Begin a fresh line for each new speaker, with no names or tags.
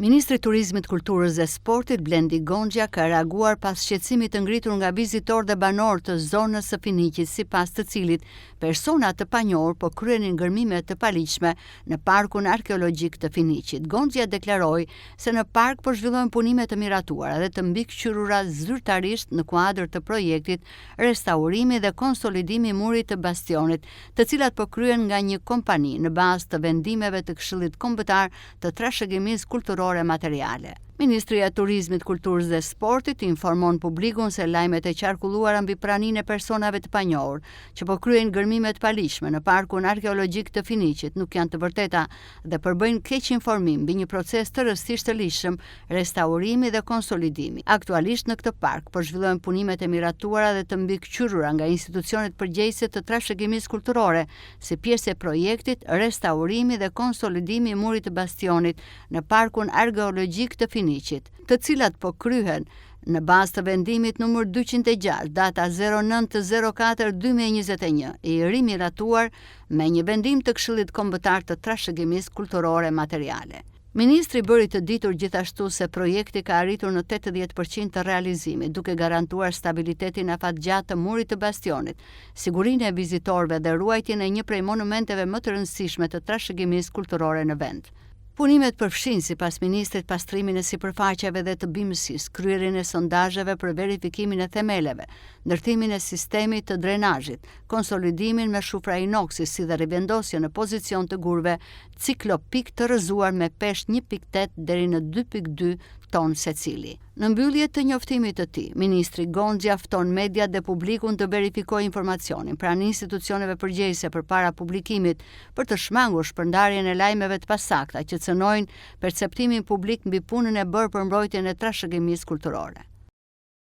Ministri i Turizmit, Kulturës dhe Sportit, Blendi Gonxhja ka reaguar pas shqetësimit të ngritur nga vizitorë dhe banorë të zonës së Finiqit, sipas të cilit persona të panjohur po kryenin gërmime të paligjshme në Parkun Arkeologjik të Finiqit. Gonxhja deklaroi se në park po zhvillohen punime të miratuara dhe të mbikëqyrura zyrtarisht në kuadër të projektit Restaurimi dhe konsolidimi i murit të bastionit, të cilat po kryhen nga një kompani në bazë të vendimeve të Këshillit Kombëtar të Trashëgimisë Kulturore Materiale. Ministria e Turizmit, Kulturës dhe Sportit informon publikun se lajmet e qarkulluara mbi praninë e personave të panjohur që po kryejnë gërmime të paligjshme në Parkun Arkeologjik të Finiqit nuk janë të vërteta dhe përbëjnë keqinformim mbi një proces tërësisht të ligjshëm restaurimi dhe konsolidimi. Aktualisht në këtë park po zhvillohen punimet e miratuara dhe të mbikëqyrura nga institucionet përgjegjëse të trashëgimisë kulturore si pjesë e projektit Restaurimi dhe konsolidimi i murit të bastionit në Parkun Arkeologjik të Finiqit, të cilat po kryhen në bazë të vendimit numër 206, data 09.04 2021, i rimiratuar me një vendim të Këshillit Kombëtar të Trashëgimisë Kulturore Materiale. Ministri bëri të ditur gjithashtu se projekti ka arritur në 80 për qind të realizimit, duke garantuar stabilitetin afatgjatë të murit të bastionit, sigurinë e vizitorëve dhe ruajtjen e një prej monumenteve më të rëndësishme të trashëgimisë kulturore në vend. Punimet përfshijnë, sipas ministrit, pastrimin e sipërfaqeve dhe të bimësisë, kryerjen e sondazheve për verifikimin e themeleve, ndërtimin e sistemit të drenazhit, konsolidimin me shufra inoksi si dhe rivendosjen në pozicion të gurëve ciklopik të rrëzuar me peshë 1.8 deri në 2.2 ton secili. Në mbyllje të njoftimit të tij, ministri Gonxhja fton mediat dhe publikun të verifikojë informacionin pranë institucioneve përgjegjëse përpara publikimit për të shmangur shpërndarjen e lajmeve të pasakta që cënojnë perceptimin publik mbi punën e bërë për mbrojtjen e trashëgimisë kulturore.